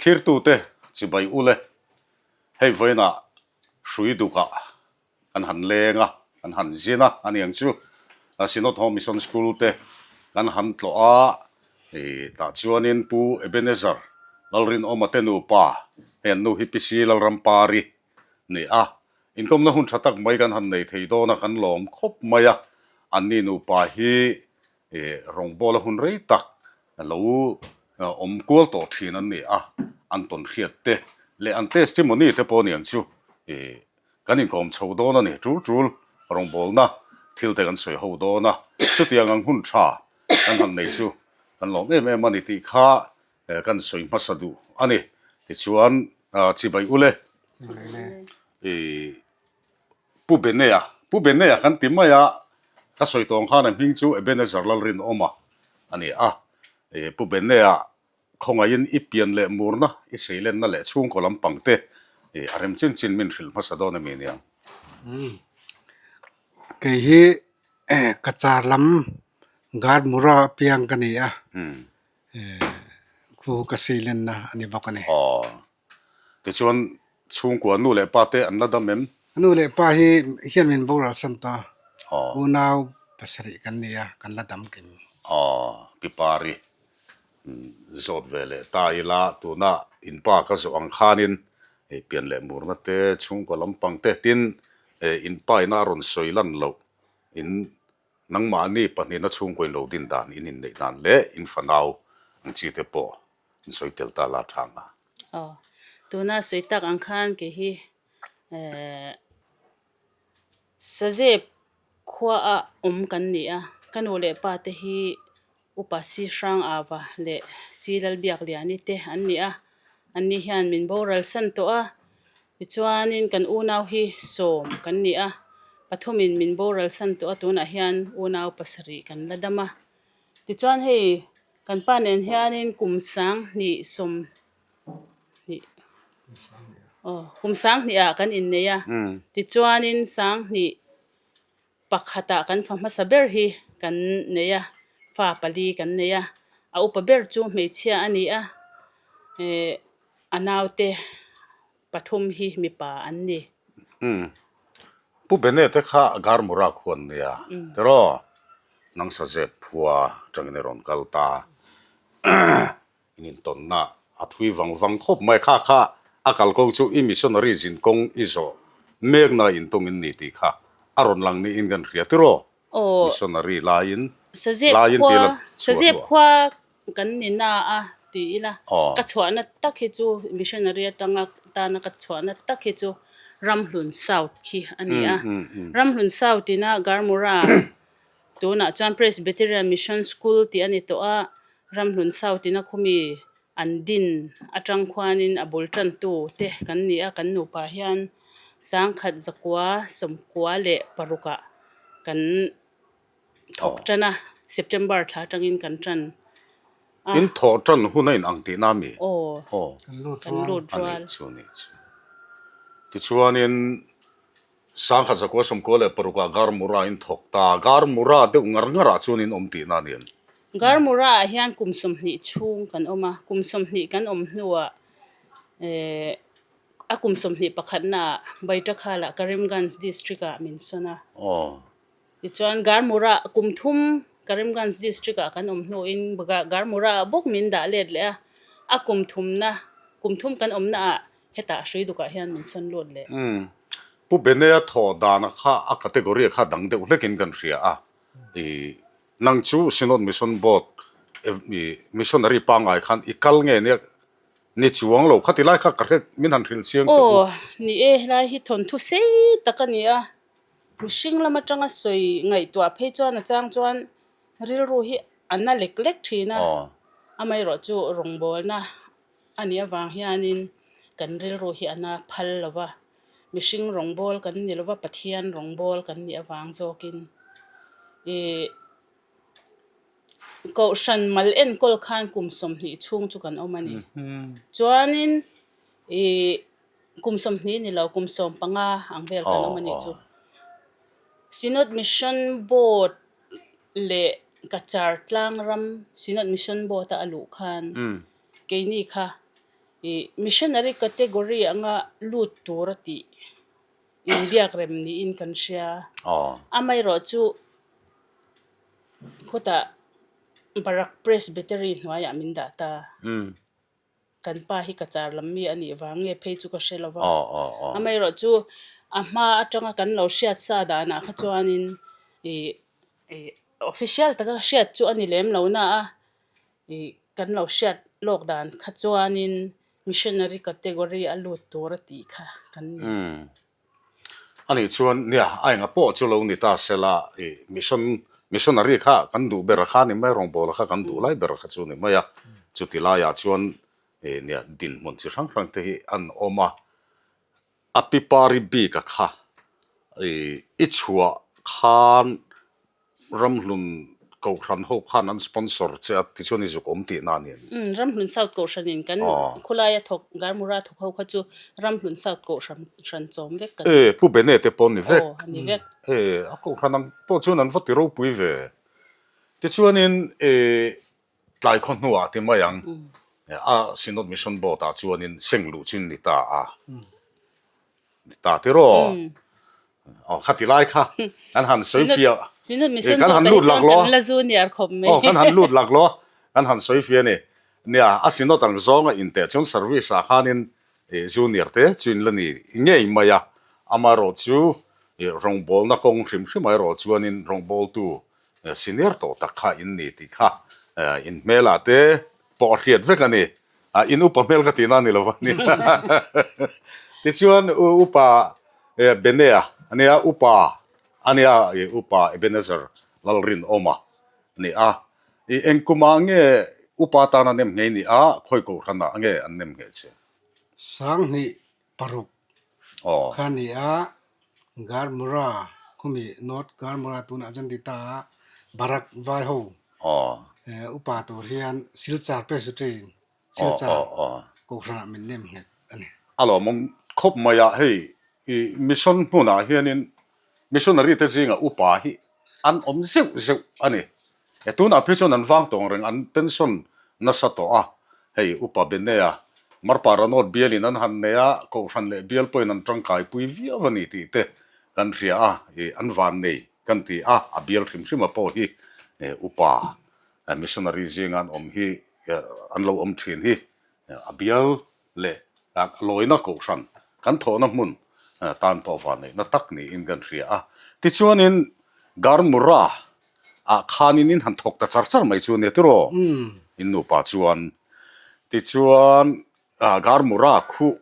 Thlirtute chibai ule, hei vawiinah hrui dukah kan han leng a, kan han zin a a ni ang chu. Synod Home Mission School te kan han tlawh a, tah chuanin Pu Ebenezer Lalrinawma te nupa, hei an nu hi PC Lalrampari ni a, inkawmna hun tha tak mai kan han nei thei dawn a, kan lawm khawp mai a, anni nupa hi rawngbawla hun rei tak lo awm kual tawh thin an ni a, an tawn hriat te leh an testimony te pawh aniang chu kan inkawm chho dawn a ni, tul tul rawngbawlna thil te kan sawi ho dawn a, chutiang ang hun tha kan han nei chu kan lawm em em a ni tih kha kan sawi hmasa duh a ni. Tichuan chibai ule Pu Benea, Pu Benea kan ti mai a, ka sawi tawng khan a hming chu Ebenezer Lalrinawma a ni a. Pu Benea khawngaihin i pian leh murna, i seilenna leh chhungkaw lampang te a rem chin chin min hrilh hmasa dawn emi niang? Kei hi ka char lam guard mura apiang ka ni a, khu ka seilenna a ni bawk a ni. Aw. Tichuan chhungkua nu leh pa te an la dam em? Nu leh pa hi hian min boral san ta. Unau pasarih kan ni a, kan la dam kim. Aw, Pi Pari zawt ve leh ta ila, tuna in pa ka zawh ang khanin pian leh murna te, chhungkua lampang te tin in pa ina a rawn sawi lan loh in nangmahni pahnihna chhungkua in lo din dan, in inneih dan leh in fanau ang chi te pawh An sawi tel ta la tha nga. Aw, tuna sawi tak ang khan kei hi eh Sazep khua ah awm kan ni a, ka nu leh pa te hi Upa Si Hrang Ava leh Si Lalbiakliani te an ni a, an ni hian min boral san tawh a, tichuanin kan unau hi sawm kan ni a, pathumin min boral san tawh a, tunah hian unau pasarih kan la dam a, tichuan hei Kan pa nen hianin kum sanghnih sawmhnih aw kum sanghnih ah kan innei a, tichuanin sanghnih pakhatah kan fa hmasa ber hi kan nei a, fa pali kan nei a, a upa ber chu hmeichhia a ni a, eh a naute pathum hi mipa an ni. Umm. Pu Bene te kha Garmura khuan nia tiraw? Nang Sazep phua tangin i rawn kal ta. In intawnna a thui vang vang khawp mai. Kha kha a kalkawng chu i missionary zin kawng i zawh mekna intawng in ni tih kha a rawn lang niin kan hria tiraw? Aw. Missionary laiin Sazep laiin khua tih la chhuah Sazep hnuah. khua kan ni na a ti ila Aw. ka chhuahna tak hi chu missionary atanga tana ka chhuahna tak hi chu Ramhlun South khi a ni a. Ramhlun South ina Garmura tunah chuan Presbyterian Mission School tih a ni tawh a, Ramhlun South ina khumi an din atang khuanin a bul tantu te kan ni a, kan nupa hian sangkhat zakua sawmkua leh parukah kan thawk tan a, September thla atangin kan tan a. In thawh tan hun a inang tihna a mi? Aw, kan lut A rual. nih chu, nih chu. Tichuanin sangkhat zakua sawmkua leh parukah Garmura in thawk ta. Garmura deuh ngar ngarah chuan in awm tihna a ni em? Garmura ah hian kum 20 chhung kan awm a, kum 20 kan awm hnuah eh a kum 21 naah Baitakhala Karimganj district ah min sawn a. Aw. Tichuan Garmura kum thum Karimganj district ah kan awm hnuin Garmura ah bawk min dah let leh a, a kum thumna kum thum kan awmna ah hetah Hruidukah hian min sawn lut leh. Umm. Pu Benea thawh dana kha a category kha dang deuh hlekin kan hria a, i nang chu Synod Mission Board i missionary pangngai khan i kal nge nia ni chuang lo kha ti lai kha ka hre min han hrilh chiang teh u. Aw, ni e, helai hi thawnthu sei tak a ni a, Mihring lam atanga sawi ngaihtuah phei chuan a chang chuan rilru hi a na lek lek thin a, amaherawh chu rawngbawlna a nih avang hianin kan rilru hi a na phal lo va, mihring rawngbâwl kan ni lo va, Pathian rawngbâwl kan nih avang zawkin ih Kohhran mal enkawl khan kum 20 chhung chu kan awm a ni. Chuanin ih. Kum 20 ni lo, kum 15 ang vel kan awm a nih chu. Synod Mission Board leh Cachar tlang ram Synod Mission Board a a luh khan keini kha. Ih missionary category anga lut tur a tih inbiak rem niin kan hria. Amaherawh chu khawtah Barak Presbytery hnuaiah min dah ta. Kan pa hi ka char lam mi a nih vang nge phei chu ka hre lo va. Amaherawh chu a hma atanga kan lo hriat sa danah kha chuanin ih ih official taka hriat chu a ni lem lo na a, ih kan lo hriat lawk dan kha chuanin missionary category a lut tur a tih kha kan ni. Anih chuan nia a enga pawh chu lo ni ta sela ih mission missionary kha kan duh ber kha a ni mai rawngbawla kha kan duh lai ber kha chu a ni mai a, chuti laiah chuan ih nia dinhmun chi hrang hrang te hi an awm a, a pipari bik a kha ih i chhuah khan Ramhlun Kohhran ho khan an sponsor che a tichuan i zuk awm tihna a ni em? Umm, Ramhlun South Kohhran in kan khulaia thawk, Garmura thawk ho kha chu Ramhlun South Kohhran hran chawm vek kan ni. E, Pu Bene te pawh an ni vek. Aw, a ni vek. E, a Kohhran ang pawh chuan an va ti ropui ve. Tichuanin e, tlai khaw hnuah ti mai ang, a Synod Mission Board ah chuanin seng luh chu ni ta a. Ni ta tiraw? Aw khati lai kha kan han sawi fiah kan han lut lak lo aw kan han lut lak lo kan han sawi fiah a ni. Nia a synod ang zawnga inteh chuan service ah khanin junior te chu in la ni ngei mai a, amaherawh chu rawngbawlna kawng hrim hrim ah erawh chuanin rawngbawltu senior tawh tak kha in ni tih kha in hmelah te pawh a hriat vek a ni. A in upa hmel ka tihna a ni lo va ni. Tichuan upa Benea a nia, upa a nia, upa Ebenezer Lalrinawma a ni a. I eng kumah nge upa tana nem nghei ni a, khawi kohhranah nge an nem ngheh che? Sanghnih paruk kha a ni a, Garmura khumi North Garmura tunah chuan ti ta a, Barak vai ho upa tur hian Silchar Presbytery Silchar Kohhranah min nem nghet a ni. A lawmawm khawp mai a, hei i mission hmunah hianin missionary te zinga upa hi an awm zeuh zeuh a ni. E tunah phei chuan an vang tawng reng, an pension nasa tawh a, hei Upa Benea, Marpa Ranawt bialin an han nei a, Kohhran leh bial pawhin an tangkaipui viau a ni tih te kan hria a, i an van nei kan ti a, a bial hrim hrim a pawh hi Upa missionary zinga an awm hi an lo awm thin hi a bial leh lawina Kohhran kan thawhna hmun tan pawh vanneihna tak niin kan hria a. Tichuanin Garmura ah khanin in han thawk ta char char mai chu ania tiraw? In nupa chuan. Tichuan Garmura khuh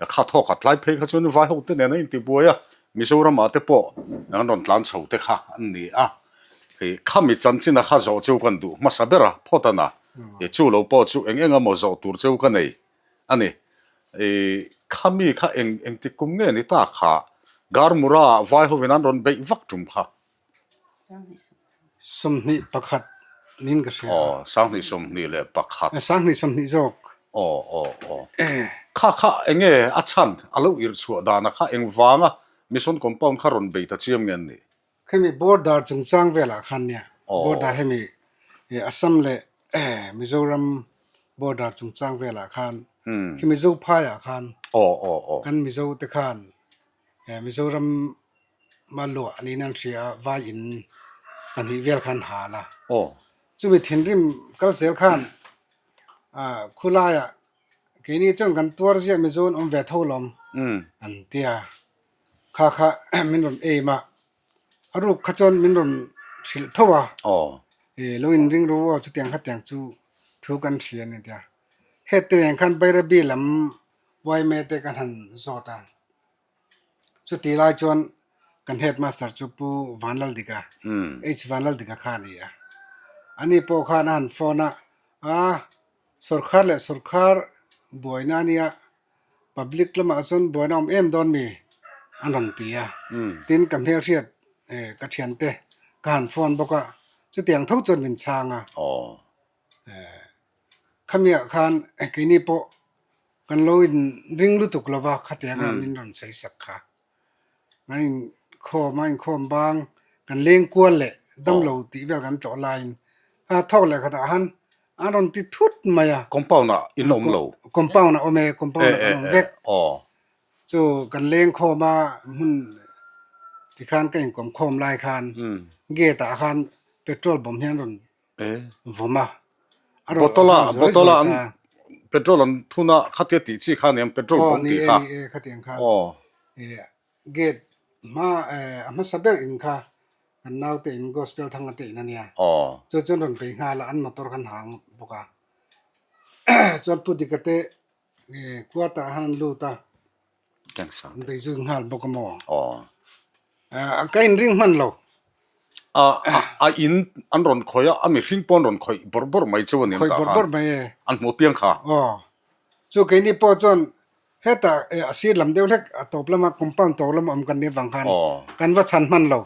kha thawk a tlai phei kha chuan vai ho te nen a intibuai a, Mizoram ah te pawh an rawn tlan chho te kha an ni a. Khami chanchin a kha zawh cheu kan duh hmasa ber a phawt a na. Chu lo pawh chu eng eng emaw zawh tur cheu ka nei a ni. Khami kha eng engtik kum nge ni ta kha Garmura ah vai hovin an rawn beih vak tum kha. 21 niin ka hria. Aw, 2021. 2020 zawk. Aw, aw, aw. Kha kha enge a chhan a lo irh chhuah dana kha engvanga Mission Compound kha rawn bei ta chiam nge an nih? Khemi border chungchang velah khan nia, border hemi Assam leh Mizoram border chungchang velah khan khemi Zophaiah khan kan Mizo te khan Mizoram ma luah niin an hria a, vai in pahnih vel khan hal a. Chumi thinrim kal zel khan khulaiah keini chuan kan tuar ziah Mizo an awm ve tho lawm an ti a. Kha kha min rawn aim a, a ruk kha chuan min rawn hrilh tho a, lo in ring ru aw chutiang khatiang chu thu kan hria a ni tia. Hete nen khan Bairabi lam yma te kan han zawt a, chuti lai chuan kan headmaster chu Pu Vanlaldika, H Vanlaldika kha a ni a, ani pawh khan a han phone a, a sawrkhar leh sawrkhar buaina a nia Public lamah chuan buaina awm em dawn mi an rawn ti a, tin ka hmelhriat ka thiante ka han phone bawk a, chutiang tho chuan min chhang a, khamiah khan keini pawh kan lo in ring lutuk lo va khatianga min rawn sawi sak kha, kan inkhawm a inkhawm bang kan leng kual leh damlo tih vel kan tlawh laiin thawk leh khatah han. An rawn ti thut mai a. Compound ah in awm lo. Compound ah awm e, compound ah kan awm vek. Chu kan leng khawm a hmun tikhan ka inkawm khawm lai khan gate ah khan petrol bomb hi an rawn vawm a. A rawn bottle a bottle a an petrol an thun a khatia tih chi kha aniang petrol bomb tih kha. Aw ni e ni e khatiang khan. Gate hma a hmasa ber in kha kan naute in gospel thang a te in a nia. Chu chuan rawn bei nghal a an motor khan hang bawk a. Chuan Pu Dika te quarter ah khan an lut a. An bei zui nghal bawk a maw. Ka inring hman lo. A in an rawn khawih a, a mihring pawh an rawn khawih bawrh bawrh mai chu a ni ang tah khan. Khawih bawrh bawrh mai e. An hmuh piang kha. Aw. Chu keini pawh chuan Hetah a sir lam deuh hlek a tawp lama compound tawk lama awm kan nih avang khan kan va chhan hman lo.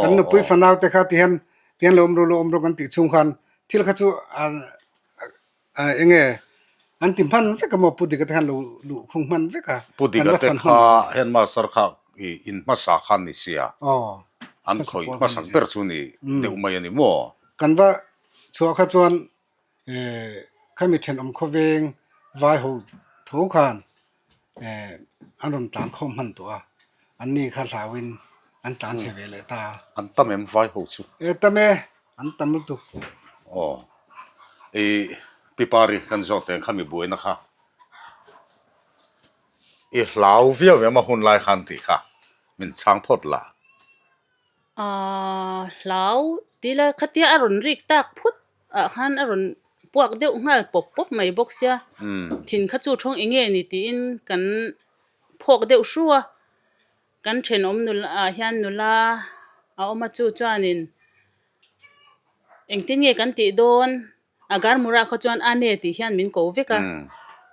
Kan nupui fanau te kha tihian tihian lo awm rawh lo awm rawh kan tih chhung khan thil kha chu eng nge an ti hman vek a maw Pu Dika te khan lo luh khung hman vek a. Pu Dika te kha headmaster kha in hmasa khan ni sia an khawih hmasak ber chu ni deuh mai a ni maw? Kan va chhuah kha chuan Khami thenawm khawveng vai ho tho khan an rawn tlan khawm hman tawh a, an ni kha hlauin an tlan chhe ve leh ta a. An tam em vai ho chu? E tam e, an tam lutuk. Aw, i Pipari kan zawt teng khami buaina kha i hlau viau em a hun lai khan tih kha min chhang phawt la. Aaa hlau ti la khatia a rawn rik tak phut ah khan a rawn puak deuh nghal pawp pawp mai bawk sia thin kha chu thawng eng nge ni tiin kan phawk deuh hru a kan thenawm nula ah hian nula a awm a chu chuanin engtin nge kan tih dawn. A Garmura khaw chuan Ane tih hian min ko vek a,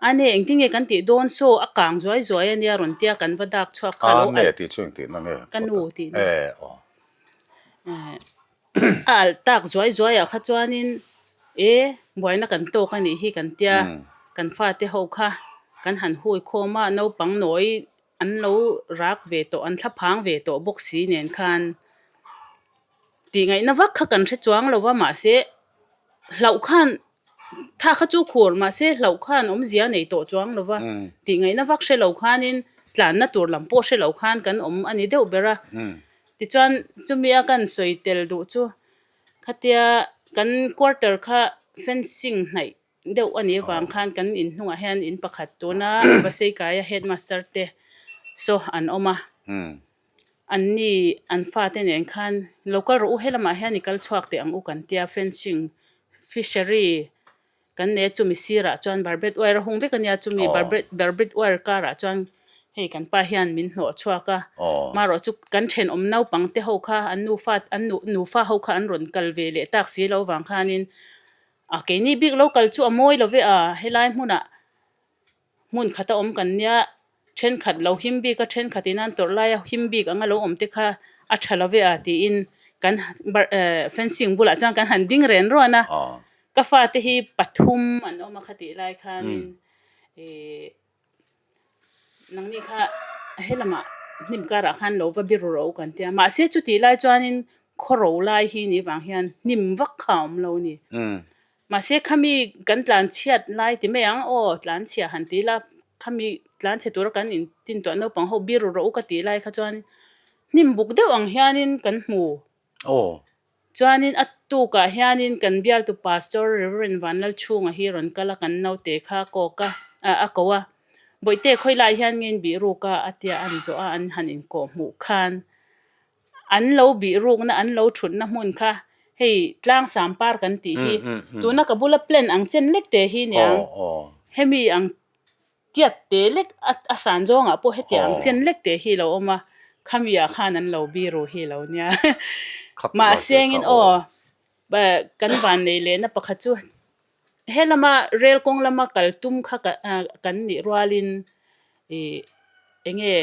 Ane engtin nge kan tih dawn saw a kang zuai zuai a nia rawn tia kan va dak chhuak kha lo Ane tih chu engtihna nge? Ka nu tihna. A alh tak zuai zuai ah kha chuanin e buaina kan tawk a nih hi kan tia kan fate ho kha kan han hui khawm a naupang nawi an lo rak ve tawh an thlaphang ve tawh bawk si nen khan Tih ngaihna vak kha kan hre chuang lo va mahse hlauh khan tha kha chu khur mahse hlauh khan awmzia nei tawh chuang lo va tih ngaihna vak hre lo khanin tlanna tur lam pawh hre lo khan kan awm a ni deuh ber a tichuan chumi a kan sawi tel duh chu khatia kan quarter kha fencing hnaih deuh a nih avang khan kan inhnungah hian in pakhat tuna Vaseikaia headmaster te saw an awm a. An ni an fate nen khan lo kal rawh u helamah hian i kal chhuak teh ang u kan tia fencing fishery kan nei a chumi sirah chuan barbet wire a hung vek a nia chumi barbet barbet wire karah chuan hei kan pa hian min hnawh chhuak a marawh chu kan thenawm naupang te ho kha an nufa an nu nufa ho kha an rawn kal ve leh tak si lo vang khanin a keini bik lo kal chu a mawi lo ve a helai hmunah Hmun khata awm kan nia, thenkhat lo him bik a, thenkhat in an tawrh laia him bik anga lo awm te kha a tha lo ve a tiin kan fencing bulah chuan kan han ding ren ruan a, ka fate hi pathum an awm a khatih lai khanin ih nangni kha helamah hnim karah khan lo va biru ro kan tia mahse chutih lai chuanin khawro lai hi ni vang hian hnim vak kha a awm lo a ni. Mahse khami kan tlan chhiat lai ti mai ang aw tlan chhia han ti ila khami tlan chhe tura kan in tin tuah naupang ho biru rawh u ka tih lai kha chuan hnim buk deuh ang hianin kan hmu. Aw. Chuanin a tukah hianin kan bialtu pastor Reverend Vanlalchhunga hi rawn kal a kan naute kha a kawk a a ko a Bawihte khawi lai hian nge in bih ruk a a tia an zawh a an han inkawh hmuh khan An lo bih rukna an lo thutna hmun kha hei tlang sampar kan tih hi tuna ka bula plan ang chen lek te hi niang hemi ang tiat te lek a san zawngah pawh hetiang ang chen lek te hi lo awm a khami ah khan an lo bih ru hi lo nia mahse engin aw kan van nei lehna pakhat chu helama rel kawng lama kal tum kha kan nih rualin ih eng nge.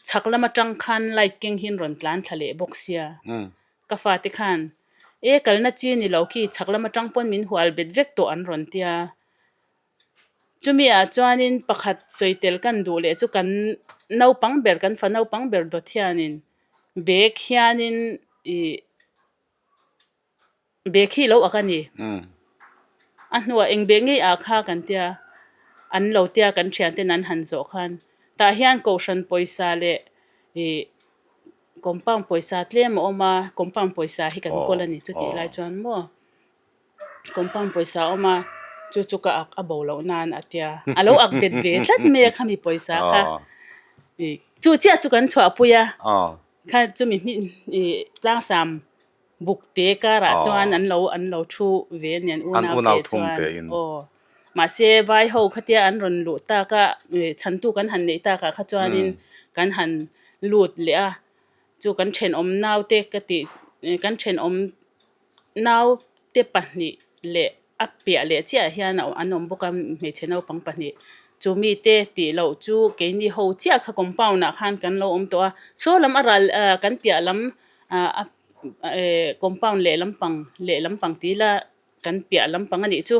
Chhak lam atang khan light keng hian rawn tlan thla leh bawk sia. Ka fate khan, E kalna chi ni lo khi chhak lam atang pawn min hual bet vek tawh an rawn tia. Chumi ah chuanin pakhat sawi tel kan duh leh chu kan naupang ber kan fa naupang ber dawt hianin bag hianin ih. Bag hi lo ak a ni. A hnuah eng beh ngei ah kha kan tia, an lo tia kan thianten an han zawh khan tah hian kohhran pawisa leh ih compound pawisa tlem a awm a, compound pawisa hi kan kawl a ni chutih lai chuan maw compound pawisa a awm a chu chu ka ak a bo loh nan a tia, a lo ak bet ve tlat mai a khami pawisa kha ih chu chiah chu kan chhuahpui a kha chumi hming ih tlangsam. Buk te karah chuan an lo an lo thu ve a ni an unau te chuan aw mahse vai ho khatia an rawn luh tak a chhantu kan han neih takah kha chuanin kan han lut leh a chu kan thenawm naute ka tih kan thenawm naute pahnih leh A piah leh chiah hian an awm bawk a, hmeichhe naupang pahnih. Chu mite tih loh chu keini ho chiah kha compound ah khan kan lo awm tawh a. Saw lam a ral ah kan piah lam ah a eh compound leh lampang leh lampang tih ila kan piah lampang a nih chu.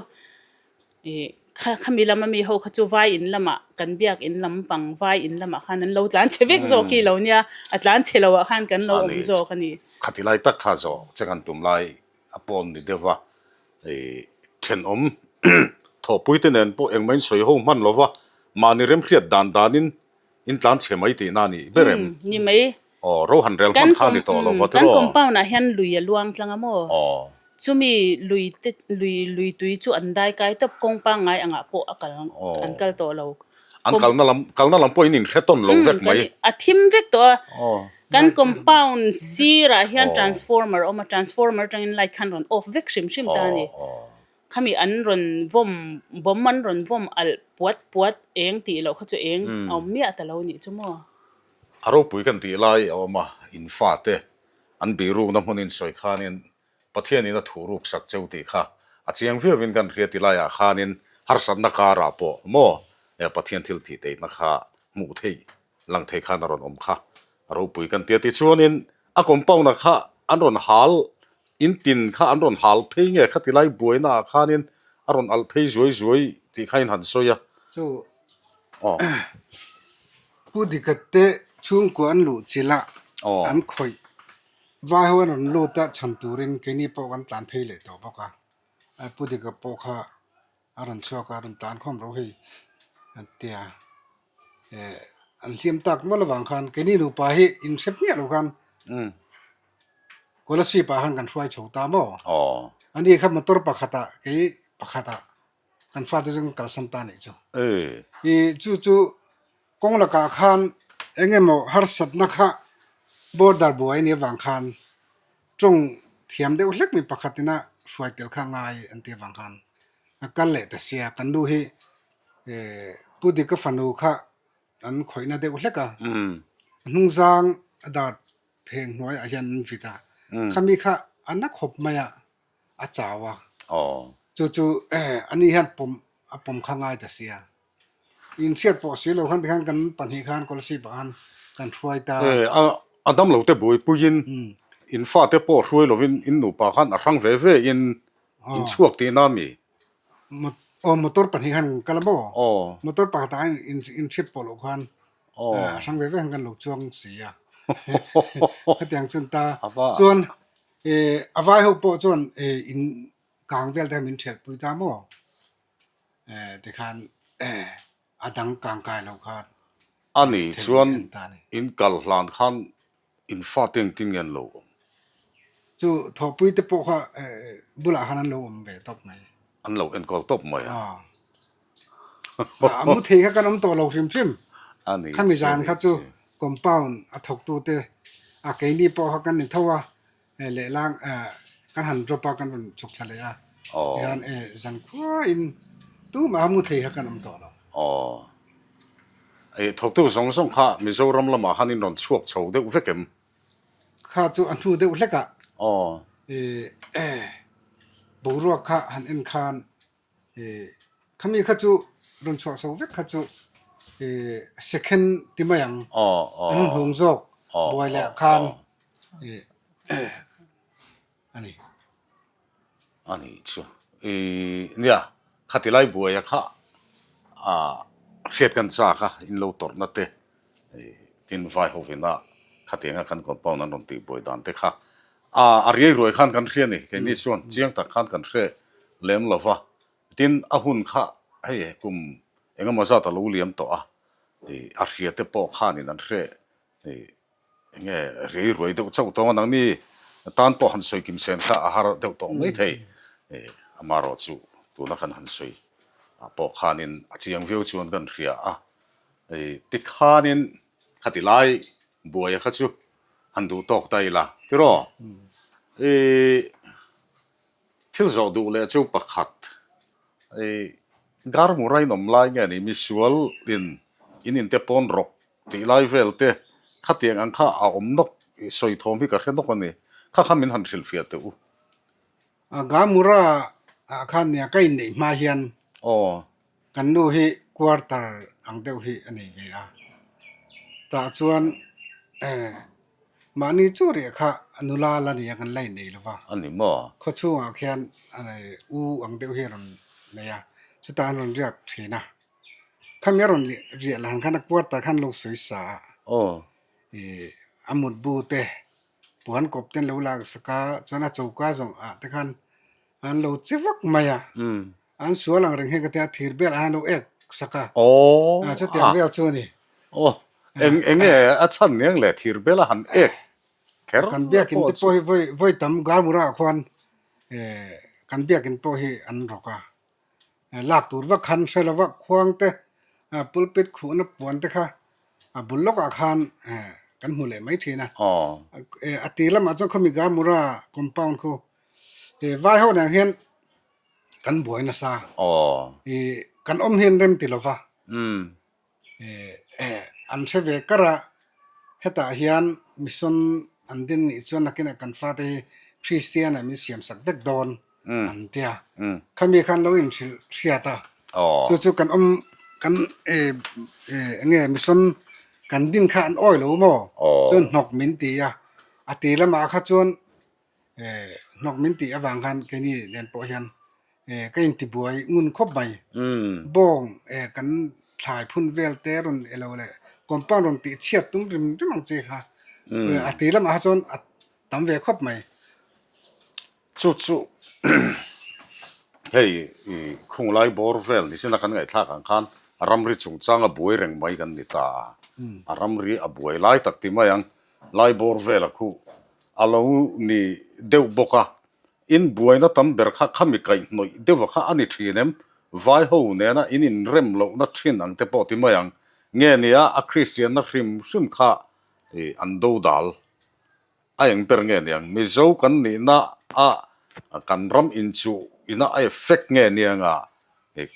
Ih kha khami lama mi ho kha chu vai in lamah kan biak in lampang vai in lamah khan an lo tlan chhe vek zawk hi lo nia, a tlan chhe loh ah khan kan lo awm zawk a ni. Khati lai tak kha zawh che kan tum lai a pawn ni deuh va, ih thenawm thawhpuite nen pawh engmah in sawi ho hman lo va, mahni remhriat dan danin in tlan chhe mai tihna a nih ber em? Ni mai. Aw, ro han rel hman kha a ni tawh lo va tiraw? Kan compound ah hian lui a luang tlang a maw? Aw. Chumi lui te lui lui tui chu an dai kai tawp kawng pangngai angah pawh a kal an kal tawh lo. An kalna lam kalna lam pawh in inhre tawn lo vek mai. A thim vek tawh a. Kan compound sirah hian transformer a awm a, transformer atangin light khan rawn off vek hrim hrim ta a ni. Khami an rawn vawm bomb an rawn vawm alh puat puat eng tih loh kha chu eng a awm miah ta lo nih chu maw. A ropui kan tih lai a awm a, in fate an bihrukna hmun in sawi khanin Pathianin a thuh ruk sak cheu tih kha a chiang viauin kan hria ti laiah khanin harsatna karah pawh maw Pathian thil tih teihna kha hmuh theih lang thei khan a rawn awm kha a ropui kan tia tichuanin a compound ah kha an rawn hal in tin kha an rawn hal phei nge kha tilai buaina ah khanin a rawn alh phei zuai zuai tih kha in han sawi a. Chu Pu Dika te chhungkua an luh chilh a an khawih Vai ho an rawn lut a, chhan turin keini pawh kan tlan phei leh tawh bawk a, Pu Dika pawh kha a rawn chhuak a, a rawn tlan khawm ro hei an ti a, eh an hliam tak mawlh avang khan keini nupa hi inhre hmiah lo khan Kolasib ah khan kan hruai chho ta maw? Ani kha motor pakhatah kei pakhatah kan fate chu kan kalsan ta nih chu. I chu chu kawng lakah khan eng emaw harsatna kha border buai a nih avang khan tawng thiam deuh hlek mi pakhat ina hruai tel kha ngai an tih avang khan a kal leh ta sia. Kan nu hi Pu Dika fanu kha an khawihna deuh hlek a, a hnungzang a dar pheng hnuaiah hian an vit a, khami kha a na khawp mai a. a chau a, chu chu ani hian pawm a pawm kha ngai ta sia. Inhriat pawh si lo khan tikhan kan pahnih khan Kolasib ah khan kan hruai ta. A dam lo te buaipuiin in fate pawh hruai lovin in nupa khan a hrang ve ve in in chhuak tihna mi? Aw motor pahnih khan kan kal a maw? Motor pakhatah khan inhriat pawh loh khan a hrang ve ve khan kan lo chuang si a. Khatiang chuan ta chuan A vai ho pawh chuan in kang vel te kha min ṭhelh pui ta maw? Tikhan a dang kang kai lo khan A ni chuan in kal hlan khan in fate engtin nge an lo awm? Chu thawhpui te pawh kha bulah khan an lo awm ve tawp mai. An lo enkawl tawp mai a. A mu thei kha kan awm tawh lo hrim hrim. Khami zan kha chu compound a thawktute a keini pawh kha kan ni tho a, lehlang kan han drop a kan rawn chhuk thla leh a, tihian zan khuain tumah mu thei kha kan awm tawh lo. Aw. Thawktu zawng zawng kha Mizoram lamah khan in rawn chhuak chho deuh vek em? Kha chu a hnu deuh hlek a, boruak kha han en khan Khami kha chu rawn chhuah chho vek kha chu second ti mai ang an hun hlung zawk buai leh khan a ni. A ni chu nia khati lai buaia kha hriat kan chak a in lo tawrhna te tin vai hovina khatianga kan compound an rawn tih buai dan te kha A, a riai ruai khan kan hria ni, keini chuan chiang tak khan kan hre lem lo va. Tin, a hun kha hei kum engemaw zat a lo liam tawh a, ih a hria te pawh khanin an hre ih enge rei ruai deuh chauh tawng a nangni tan pawh han sawi kim sen kha a har deuh tawh mai thei. Ih amaherawh chu tuna kan han sawi ah pawh khanin a chiang viau chuan kan hria a, ih tikhanin khati lai buaia kha chu han duh tawk ta ila tiraw? Ih. Thil zawh duh leh chu pakhat, i Garmura in awm lai nge ni misual in in inte pawn rawk tih lai vel te khatiang ang kha a awm nawk i sawi thawm hi ka hre nawk a ni. Kha kha min han hrilhfiah teh u. Garmura ah khan nia ka inneih hma hian Aw. Kan nu hi quarter ang deuh hi a nei ve a, tah chuan mahni chu riah kha nula la nia kan la innei lo va. A ni maw? Khaw chhungah khian u ang deuh hi a rawn nei a, chutah an rawn riak thin a. Khami a rawn riah lah khan a quarter khan lo sawi sa a. Aw. A mutbu te, puan kawp te an lo lak sak a, chuan a choka zawng ah te khan An lo che vak mai a, an sual ang reng hian ka tia thir bel an lo ek sak a, chutiang vel chu a ni. Aw, eng eng nge a chhan eng le thir bel a han ek kher Kan biakin te pawh hi vawi vawi tam Garmura ah khuan kan biakin pawh hi an rawk a, lak tur vak khan hre lo va khuang te pulpit khuhna puan te kha a bul lawkah khan kan hmu leh mai thin a, a tir lamah chuan khawmi Garmura compound khu Vai ho nen hian kan buai nasa. Kan awm hian rem ti lova. An hre ve kar a, hetah hian mission an din nih chuan nakinah kan fate hi Christian ah min siam sak vek dawn an tia. Khami khan lo inhrilh hriat a, chu chu kan awm kan enge mission kan din kha an awi lo maw? Chuan hnawk min ti a, a tir lamah kha chuan Hnawk min tih avang khan keini nen pawh hian ka intibuai ngun khawp mai. Bawng kan thlai phun vel te rawn elo leh compound rawn tih chhiat tum rim rim ang chi kha a ti lamah kha chuan a tam ve khawp mai. Chu chu hei khunglai bawr vel ni china kan ngaihthlak ang khan ramri chungchang a buai reng mai kan ni ta a, a ramri a buai lai tak ti mai ang lai bawr vel a khuh A lo ni deuh bawk a, in buaina tam ber kha khami kaihhnawih deuha kha a ni thin em? Vai ho nena in inrem lohna thin ang te pawh ti mai ang. Nge nia a Kristianna hrim hrim kha an do dal a eng ber nge niang? Mizo kan nihna a kan ram inchuh ina a effect nge nianga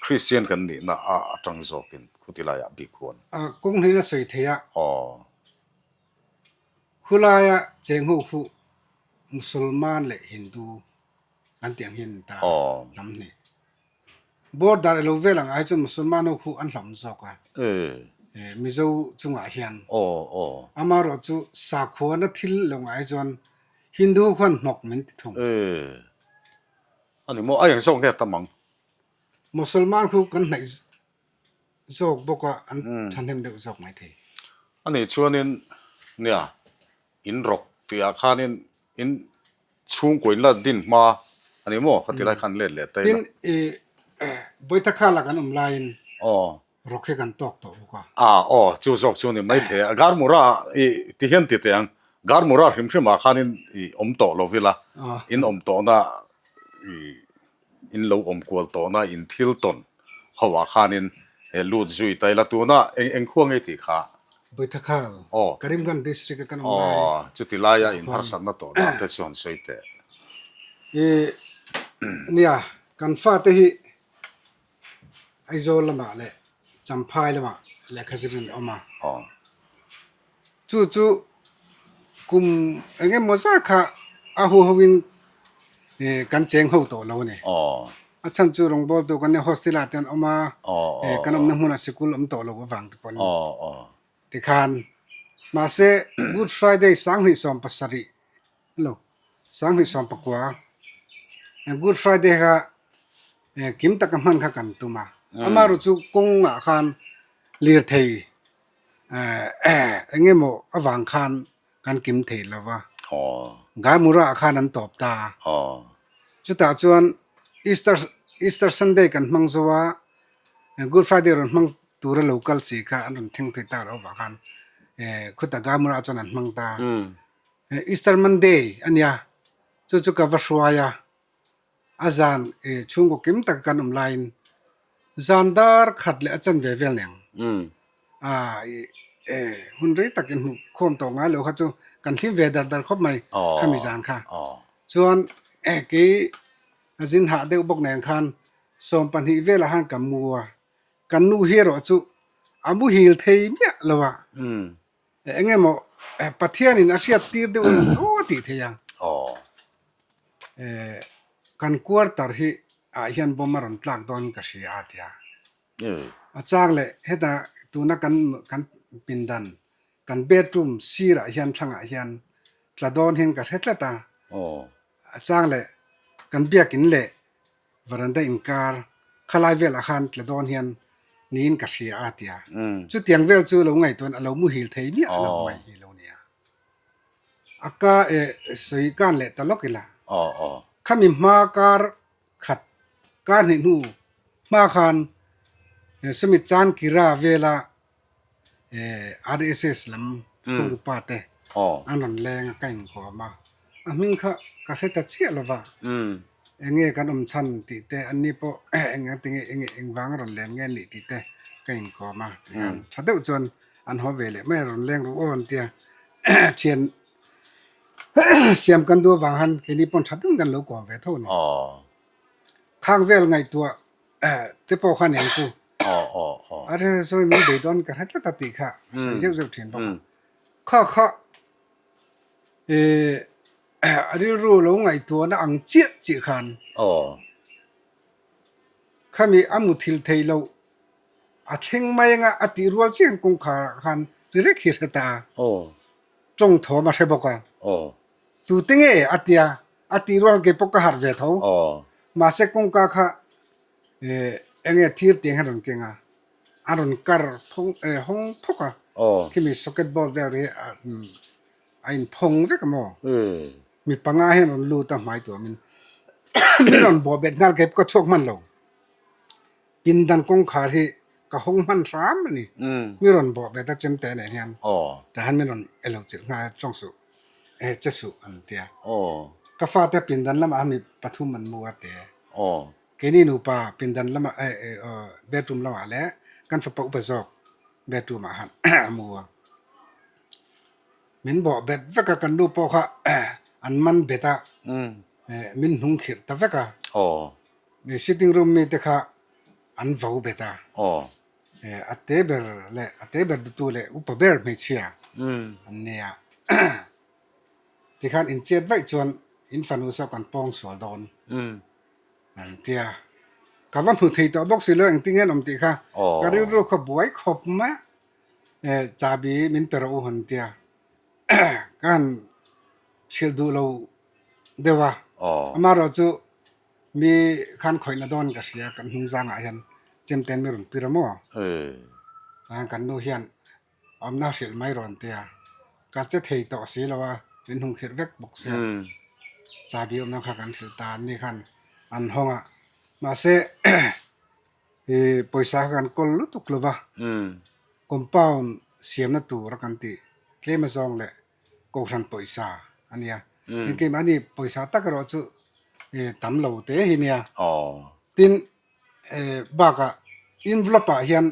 Kristian kan nihna a atang zawkin khuti laiah bik huan. Kawng hnin a sawi thei a. Aw. Khulaia cheng ho khu Musulman leh Hindu an tih ang hian an ta hnam hnih. Border elo vel ang ai chuan Musulman ho khu an hlawm zawk a, Mizo chungah hian. Amaherawh chu sakhuana thil lo ngai chuan Hindu ho khuan hnawk min ti thung. A ni maw? A eng zawk nge tam ang? Musulman khu kan hnaih zawk bawk a, an thahnem deuh zawk mai thei. A nih chuanin nia, in rawk tihah khanin in chhungkaw in la din hma a ni maw? Khati lai khan let leh ta ila. Tin, i Bawitakhala kan awm laiin rawk hi kan tawk tawh bawk a. A, aw, chu zawk chu ni mai thei a. Garmura i ti hian ti teh ang, Garmura hrim hrimah khanin i awm tawh lo ila, in awm tawhna i In lo awm kual tawhna in thil tawn ho ah khanin he lut zui ta ila tuna eng eng khua ngei tih kha. Bawihthakhal, Karimganj district a kan awm lai. Aw, chuti laia in harsatna tawh dan te chu han sawi teh. I nia, kan fate hi Aizawl lamah leh Champhai lamah lehkha zir in awm a. Chu chu kum eng emaw zat kha a hu ho in kan cheng ho tawh lo a ni. A chhan chu rawngbawltu kan nia hostel ah te an awm a, kan awmna hmunah sikul awm tawh lo avang te pawh a ni. Tikhan mahse Good Friday 2017 Hello, 2019 Good Friday kha kim taka hman kha kan tum a, amaherawh chu kawngah khan lirthei eng emaw avang khan kan kim thei lo va, Gaimura ah khan an tawp ta a, chutah chuan Easter. Easter Sunday kan hmang zo a, Good Friday rawn hmang tura lo kal si kha an rawn thleng thei tak loh avang khan khuta Gamura chuan an hmang ta. Easter Monday a nia, chu chu ka va hruai a, a zan chhungkaw kim taka kan awm laiin zan dar khat leh a chan ve vel nen hun rei tak inhmuh khawm tawh ngai lo kha chu kan hlim ve dar dar khawp mai khami zan kha. Chuan kei a zin hah deuh bawk nen khan 20 velah khan ka mu a, kan nu hi erawh chu a muhil thei miah lo a. Eng emaw Pathianin a hriat tir deuh em aw a tih theih a. Kan quarter hi ah hian bomb a rawn tlak dawn ka hria a tia. A chang leh heta tuna kan kan pindan kan bedroom sirah hian thlangah hian tla dawn hian ka hre tlat a. A chang leh kan biakin leh Varanda inkar khalai velah khan tla dawn hian niin ka hria a tia. Chutiang vel chu lo ngaihtuan a lo muhil thei miah lo mai hi lo nia. A ka e sawi kan leh ta lawk ila. Khami hma kar khat kar hnih hnu hma khan sawmi chan kira vela RSS lam hotupa te an rawn leng a ka inkawm a, a hming kha ka hre ta chiah lo va, eng nge kan awm chhan tih te an ni pawh eng eng eng engvang a rawn leng nge nih tih te ka inkawm a tikhan tha deuh chuan an haw ve leh mai a rawn leng ru aw an tia thian siam kan duh avang han keini pawn tha deuhin kan lo kawm ve tho a ni. Khang vel ngaihtuah te pawh kha nen chu a hre sawi min bei dawn ka hre tlat a tih kha a sawi zeuh zeuh thin bawk a. Kha kha a rilru lo ngaihtuahna ang chiah chiah khan khami a muthilh theih loh a thleng mai anga a tih rual chiah hian kawngkhar ah khan ri rek hi a hre ta a. Tawng thawm a hre bawk a. Tute nge a tia A tih rual kei pawh ka harh ve tho. Mahse kawngka kha eng nge thir tiang hian a rawn keng a, a rawn kar phawng hawng phawk a, khimi socket board vel hi a in phawng vek a maw? Mi panga hian rawn lut a hmai tuamin min rawn bawh bet nghal kei pawh ka chhuak hman lo. Pindan kawngkhar hi ka hawng hman hram a ni. Mi rawn bawh bet a chemte nen hian tah hian min rawn elo chilh nghal a, tawng suh eh che suh an ti a. Ka fate pindan lamah hian mi pathum an mu a te. Keini nupa pindan lamah eh bedroom lamah leh kan fapa upa zawk bedroom ah khan a mu a. Min bawh bet vek a, kan nu pawh kha an man bet a, min hnung khirh ta vek a. Sitting room mi te kha an vo bet a. A te ber leh a te ber dutu leh upa ber hmeichhia an nia. Tikhan in chet vaih chuan in fanu saw kan pawng sual dawn an tia. Ka va hmu thei tawh bawk si lo engtin nge an awm tih kha ka rilru kha buai khawp mai a. Chabi min pe rawh u an tia. Ka han hrilh duh lo deuh a. Amaherawhchu Mi khan khawihna dawn ka hria kan hnung zangah hian chemten mi rawn pir a maw? Chuan kan nu hian awmna hrilh mai rawn ti a, ka che thei tawh si lo a, min hnung khirh vek bawk sia. Chabi awmna kha kan hrilh ta an ni khan an hawng a, mahse pawisa kha kan kawl lutuk lo va, compound siamna tur a kan tih tlem azawng leh Kohhran pawisa a nia. Tin keimahni pawisa tak erawh chu tam lo te hi nia. Tin bakah envelope ah hian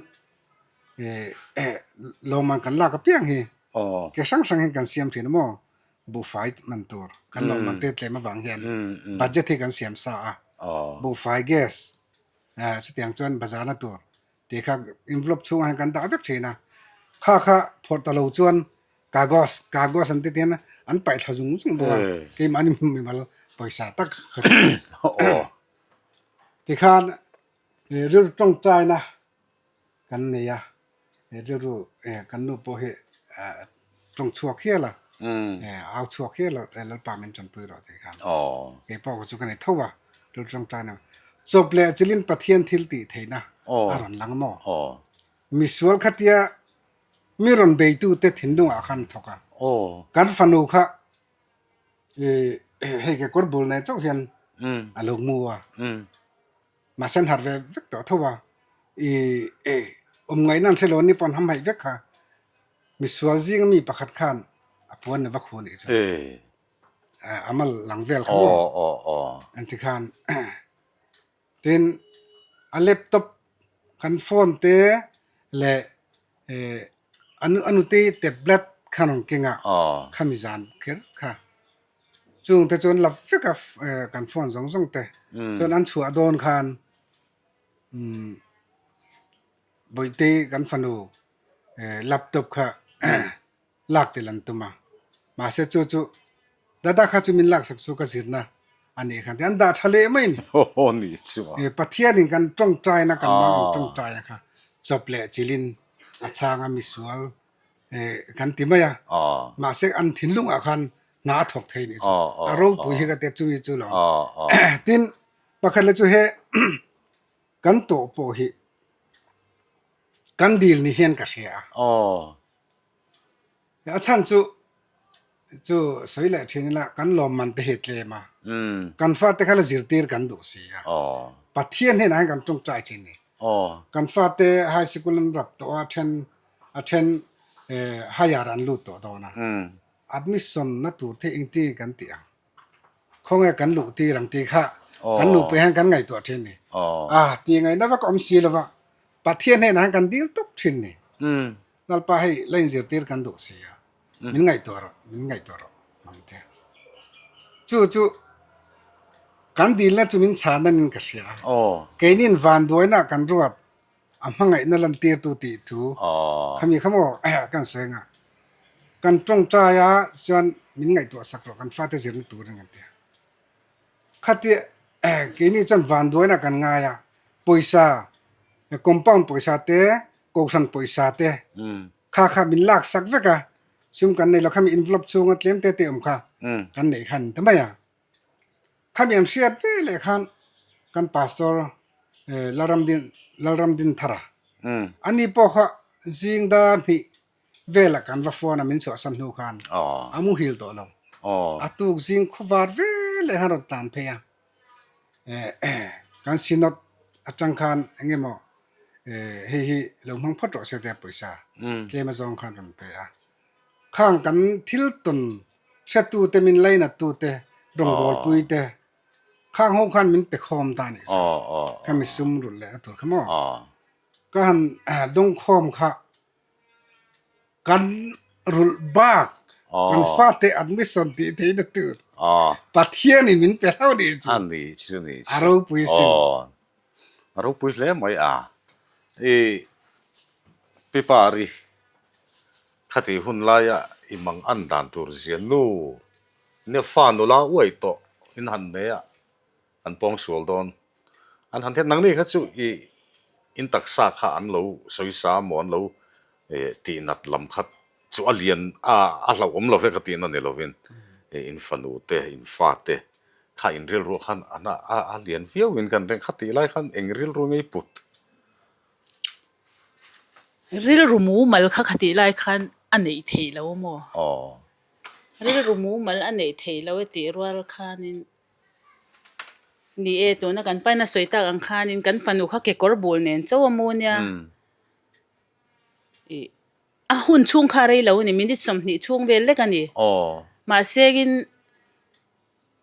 lawmman kan lak apiang hi ke hrang hrang hian kan siam thin a maw buhfai man tur kan lawmman te tlem avang hian budget hi kan siam sa a buhfai gas chutiang chuan bazar na tur tih kha envelope chhungah hian kan dah vek thin a kha kha phawrh ta lo chuan kagos kagos an ti tian an paih thla zung zung bawk a keimahni mimal pawisa tak kha chu tikhan rilru tawngtaina kan nei a rilru kan nu pawh hi tawng chhuak hial a au chhuak hial a Lalpa min tanpui rawh tih khan keipawh chu ka nei tho a rilru tawngtaina chawp leh chilin Pathian thil tih theihna a rawn lang maw misual khatia mi rawn beitute thinlungah khan thawk a kan fanu kha hei kekawr bul nen chauh hian a lo mu a. Mahse an harh ve vek tawh tho a, i awm ngaihna an hre lo an ni pawh an hamhaih vek kha. Misual zinga mi pakhat khan a puan a va khuh anih chu. A mal lang vel kha maw? An ti khan tin a laptop kan phone te leh a nute tablet kha rawn keng a, khami zan kher kha. Chung te chuan la vek a kan phone zawng zawng te chuan an chhuah dawn khan Bawihte kan fanu laptop kha lak tel an tum a, mahse chu chu dada kha chu min laksak chu ka zirna a nih khan an dah tha leh mai a ni. Pathianin kan tawngtaina kan mang ang tawngtaina kha chawp leh chilhin a chhang a misual kan ti mai a, mahse an thinlungah khan hna a thawk thei nih chu a ropui hi ka tia chumi chu lo tin pakhat leh chu he kan tawh pawh hi kan dil ni hian ka hria a. A chhan chu chu sawi leh thin ila kan lawmman te hi a tlem a, kan fate kha la zirtir kan duh si a, Pathian hnenah hian kan tawngtai thin ni. Kan fate high sikul an rap tawh a, then a then higher an lut tawh dawn a, admission na tur te engtin nge kan tih ang? Khawnge kan luh tir ang tih kha kan nupui hian kan ngaihtuah thin ni. A tih ngaihna vak a awm si lova, Pathian hnenah hian kan dil tawp thin ni. Lalpa hei la inzirtir kan duh si a, min ngaihtuah rawh, min ngaihtuah rawh ang tia. Chu chu kan dilna chu min chhan anin ka hria a, keinin vanduaina kan ruat a hmangaihna lantirtu tih thu khami kha maw kan sawi anga, kan tawngtai a chuan min ngaihtuah sak rawh kan fate zirna turin kan ti a. Khatia keini chuan vanduaina kan ngai a, pawisa compound pawisa te kohhran pawisa te kha kha min lak sak vek a, sum kan nei lo khami envelope chhunga tlem te te awm kha kan neih khan ta mai a. Khami an hriat ve leh khan kan pastor Lalramdin Lalramdin Thara ani pawh kha zing dar hnih velah kan va phone a min chhuahsan hnu khan a muhil tawh lo. A tuk zing khuavar ve leh khan rawn tlan phei a, kan synod atang khan eng emaw hei hi lo hmang phawt rawh se tia pawisa tlem azawng khan rawn pe a. Khang kan thil tawn hretu te min lainat tu te rawngbawlpui te khang ho khan min pe khawm ta anih chu. Khami sum rulh leh na tur kha maw. Ka han dawngkhawm kha Kan rulh bak kan fate admission tih theihna tur Pathianin min pe hlauh nih chu a ropui sin. A ropui hle mai a. I Pipari khati hun laia i mang an dan tur zia nu nia fa nula uai tawh in han nei a an pawng sual dawn. An han thiat nangni kha chu i in taksa kha an lo sawi sa maw an lo tih nat lam kha chu a lian a a hlauhawm lo ve ka tihna ni lovin in fanu te in fa te kha in rilru khan an a a lian viau in kan reng kha tih lai khan eng rilru ngei put. Rilru mumal kha kha tih lai khan a neih theih lo maw? Rilru mumal a neih theih lo e tih rual khanin Ni e, tuna kan paina sawi tak ang khanin kan fanu kha kekawr bul nen chauh a mu nia. Ih a hun chhung kha a rei lo a ni, minute 20 chhung vel lek a ni. Mahsengin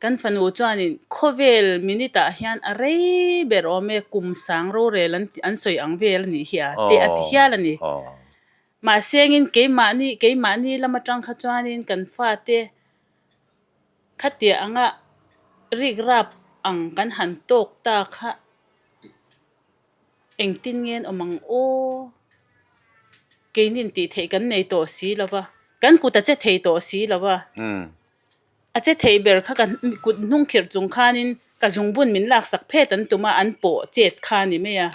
kan fanu chuanin khawvel minute ah hian a rei ber awm e, kum sang rorel an an sawi ang vel a nih hi a te a ti hial a ni. Mahsengin keimahni keimahni lam atang kha chuanin kan fate Khatiah anga rik rap ang kan han tawk ta kha engtin nge an awm ang aw? Keinin tih theih kan nei tawh si lo va, kan kut a che thei tawh si lo va, a che thei ber kha ka kut hnung khirh chung khanin ka zungbun min laksak phet an tum a, an pawh chet kha a ni mai a.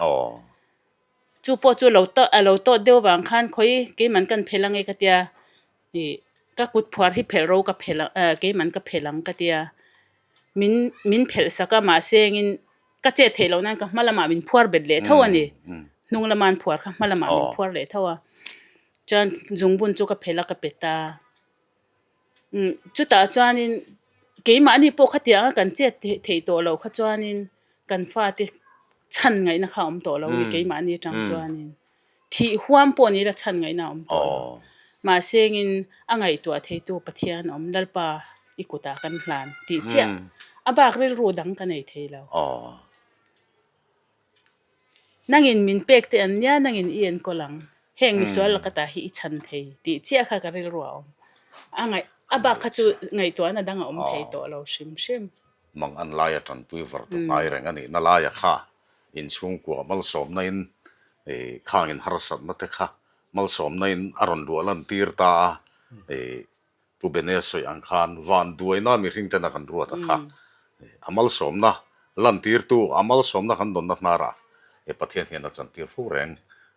Chu pawh chu a lo tawt deuh vang khan khawi keiman kan phelh ange ka tia. Ih ka kut phuar hi phelh ro ka phelh ang eh keiman ka phelh ang ka tia min min phelh sak a mahse engin ka chet theih loh nan ka hma lamah min phuar bet leh tho a ni hnung lama an phuar kha hma lamah min phuar leh tho a chuan zungbun chu ka phelh a ka pe ta umm chutah chuanin keimahni pawh khatiang a kan chet theih tawh loh kha chuanin kan fate. Chhan ngaihna kha a awm tawh lo ni keimahni atang chuanin. Thih huam pawh ni ila chhan ngaihna a awm tawh lo. Mahse engin a ngaihtuah theitu Pathian awm Lalpa i kutah kan hlan tih chiah a bak rilru dang ka nei thei lo. Nangin min pek te an nia nangin i enkawl ang. Heng misual lakatah hi i chhan thei tih chiah kha ka rilru a awm. A ngaih a bak kha chu ngaihtuahna dang a awm thei tawh lo hrim hrim. Mang an laia tanpui var tu ngai reng a nih na laia kha inchhungkua malsawmna in khang in harsatna te kha malsawmna in a rawn luah lan tir ta a, Pu Bene sawi ang khan van duaina mihring ten a kan ruat a kha a malsawmna lan tirtu a malsawmna kan dawnna hnarah Pathian hian a chantir fo reng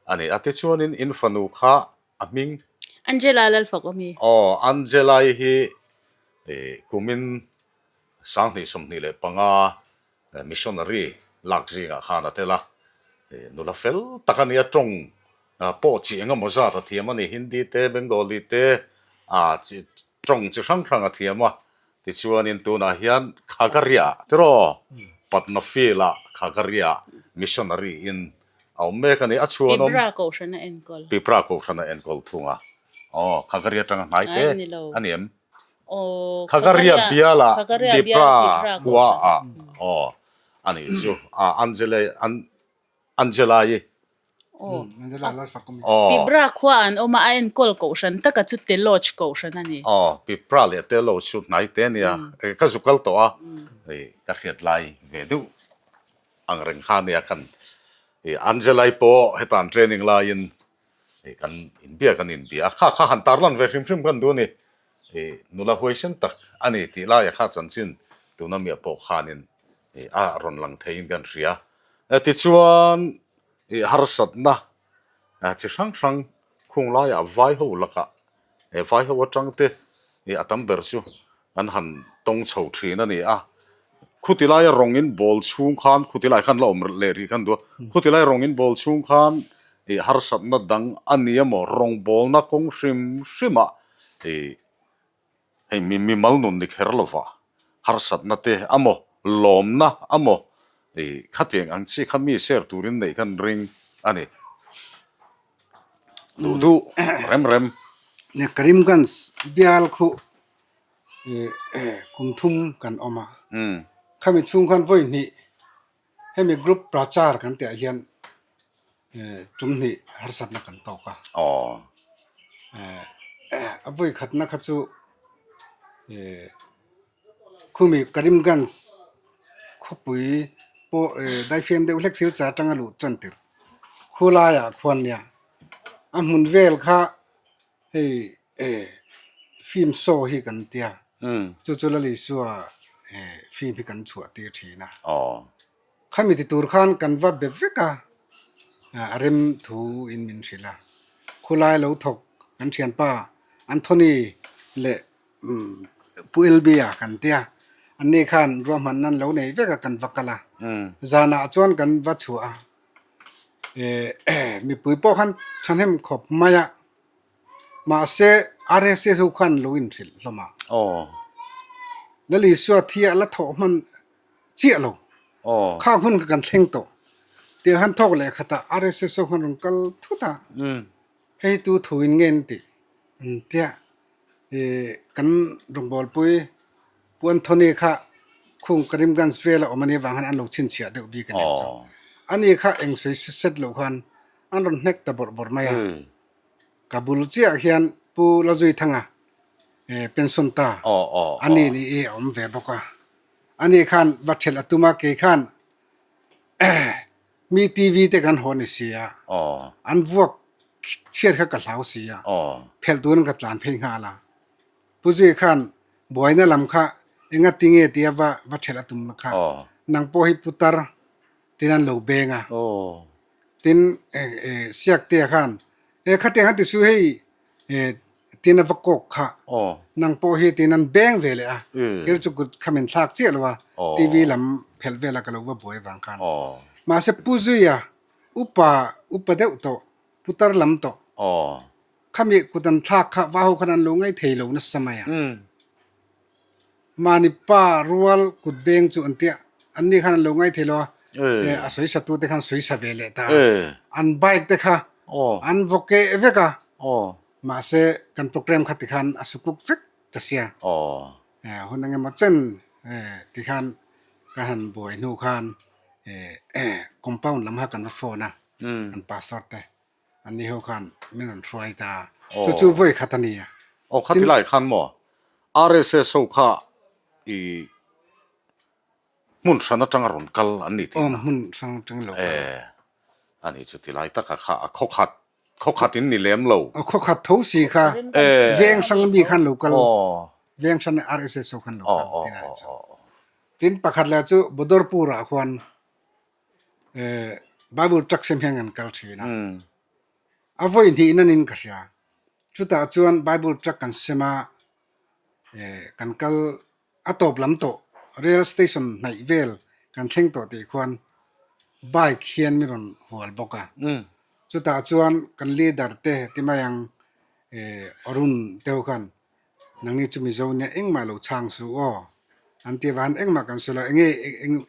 a ni a. Tichuanin in fanu kha a hming. Angela Lalfakawmi. Aw, Angela-i hi kumin 2025 missionary lak zingah khan a tel a, nula fel tak a ni a, tawng pawh chi eng emaw zat a thiam a ni, Hindi te, Bengali te, tawng chi hrang hrang a thiam a, tichuanin tunah hian Khagaria tiraw Patna field-ah Khagaria missionary in a awm mek a ni, a chhuanawm Pipra Kohhran a enkawl. Pipra Kohhran a enkawl thung a, aw Khagaria atanga hnai te a ni em? Khagaria biala Pipra khua ah aw a nih chu a Angela Angela-i aw Pipra khua an awm a a enkawl kohhran taka chu Teloch kohhran a ni. Aw Pipra leh Teloch chu hnai te a nia ka zu kal tawh a ka hriat lai ve deuh ang reng kha a nia kan Angela-i pawh heta an training laiin Hei kan inbia kan inbia a, kha kha han tarlan ve hrim hrim kan duh a ni. Hei nula huaisen tak a ni tih laia kha chanchin tuna miah pawh khanin a rawn lang theiin kan hria. Tichuan harsatna chi hrang hrang khung laiah vai ho lakah He vai ho atang te ih a tam ber chu an han tawng chho thin a ni a. Khuti laia rawng in bawl chhung khan khuti lai khan la awm leh rih khan duh a. Khuti lai rawng in bawl chhung khan ih harsatna dang a ni emaw rawng bawlna kawng hrim hrim ah ih hei mi mimal nun ni kher lova harsatna te amaw lawmna amaw ih khatiang ang chi kha mi share turin neih khan ring a ni. Duh duh rem rem. Nia Karimganj bial khu kum thum kan awm a. Khami chhung khan vawi hnih hemi group prachar kan tih ah hian tum hnih harsatna kan tawk a. A vawi khatna kha chu Khumi Karimganj khawpui pawh daifem deuh hlek silchar atanga luh tan tirh khulaiah khuan nia a hmun vel kha hei film show hi kan tia chu chu Lalisua film hi kan chhuah tir thin a. Khami ti tur khan kan va be vek a, a rem thu in min hrilh a. Khulai lo thawk kan thianpa Anthony leh Pu Elbia kan tia, anni khan ruahmanna an lo nei vek a kan va kal a. Zanah chuan kan va chhuah a, mipui pawh khan thahnem khawp mai a. Mahse RSS ho khan lo inhrilh hlawm a. Lal Isua thi a la thawh hman chiah lo. Kha hun kha kan thleng tawh. Tiang han thawk leh khatah RSS ho khan rawn kal thut a. Hei tu thu in nge an tih an tia. Kan rawngbawlpui Pu Anthony kha khung Karimganj vela awm a nih avang khan an lo chhinchhiah deuh bik a nih chu. Ani kha eng sawi set set loh khan an rawn hnek ta bawrh bawrh mai a. Ka bul chiah hian Pu Lalzuithanga pension ta a ni ni i a awm ve bawk a. Ani khan va thelh a tum a, kei khan mi TV te kan haw ni si a, an vuak chhiat kha ka hlau si a, phelh turin ka tlan phei nghal a. Pu Zui khan buaina lam kha enga tinge tia va va thelh a tum kha nang pawh hi putar tin an lo beng a. Tin Siaktea khan e khatiang khan ti su hei tin a va kawk kha nang pawh hi tin an beng ve leh a kir chu kut kha min thlak chiah lo a TV lam phelh vel a ka lo va buai vang khan mahse Pu Zuia upa upa deuh tawh putar lam tawh khami kut an thlak kha va ho khan an lo ngaih thei lo nasa mai a. Mahni pa rual kut beng chu an tia, an ni khan an lo ngaithei lo a. A sawi sa tute khan sawi sa ve leh ta a. An bike te kha an vaw keh vek a. Mahse kan program kha tikhan a sukuk vek ta sia. Hun engemaw chen tikhan ka han buai hnu khan compound lam kha kan va phone a kan pastor te. Anni ho khan min rawn hruai ta. Chu chu vawi khat a ni a. Aw khati lai khan maw RSS ho kha i hmun hran atanga rawn kal an ni tih na. Aw hmun hrang atanga lo kal. E a ni chu ti lai taka kha a khaw khat khaw khat in ni lem lo. Aw khaw khat tho si kha veng hrang mi khan lo kal veng hran RSS ho khan lo kal ti lai chu. Tin pakhat leh chu Bodorpur ah khuan Bible tak sem hian kan kal thin a, a vawi hnih nan in ka hria. Chutah chuan Bible tak kan sem a, kan kal a tawp lam tawh rail station hnaih vel kan thleng tawh tih khuan bike hian min rawn hual bawk a. Chutah chuan kan leader te ti mai ang Arun te ho khan Nangni chu Mizo nia engmah lo chhang suh aw. An ti avang engmah kan sawi lo. Enge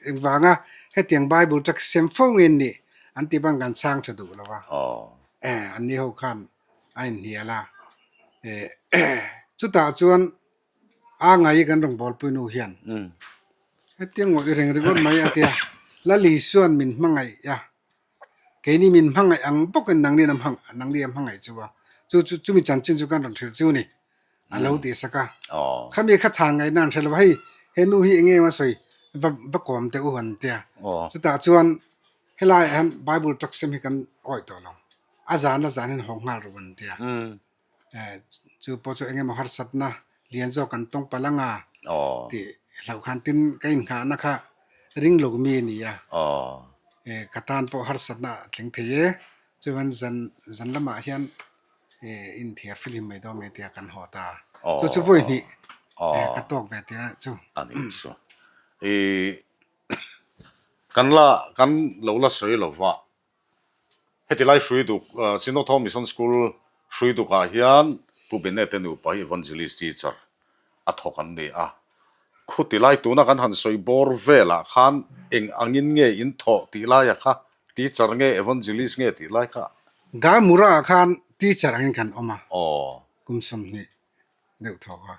engvanga hetiang Bible tak sem fo nge an nih? An ti bang kan chhang tha duh lo va. Anni ho khan a inhnial a. Chutah chuan a ngai kan rawngbawlpui nu hian hetiang ngawih reng ringawt mai a tia Lal Isuan min hmangaih a. Keini min hmangaih ang bawkin nangni a nangni a hmangaih chu a, chu chu chumi chanchin chu kan rawn hrilh chu ni, a lo tih sak a. Khami kha chhan ngaihna an hre lo, hei he nu hi enge emaw sawi va va kawm teh u an tia. Chutah chuan helaiah hian Bible taksem hi kan awih tawh lo, a zan a zan hian haw nghal rawh an tia. Chu pawh chu engemaw harsatna lian zawk kan tawng palh anga tih hlauh khan tin ka inngahna kha ring lo mi a ni a, ka tan pawh harsatna a thleng thei e, chuan zan zan lamah hian inthiar filim mai dawn mai tia kan haw ta, chu chu vawi hnih ka tawk ve tir a chu. A ni chu. I kan la kan lo la sawi lova Heti lai Hruiduk, Synod Home Mission School Hruidukah hian Pu Bennett-te nupa hi Evangelist Teacher a thawk an ni a. Khuti lai tuna kan han sawi bawr velah khan eng angin nge in thawh tih laia kha Teacher nge Evangelist nge tih lai kha? Gamura-ah khan Teacher angin kan awm a, kum 20 deuh thawk a.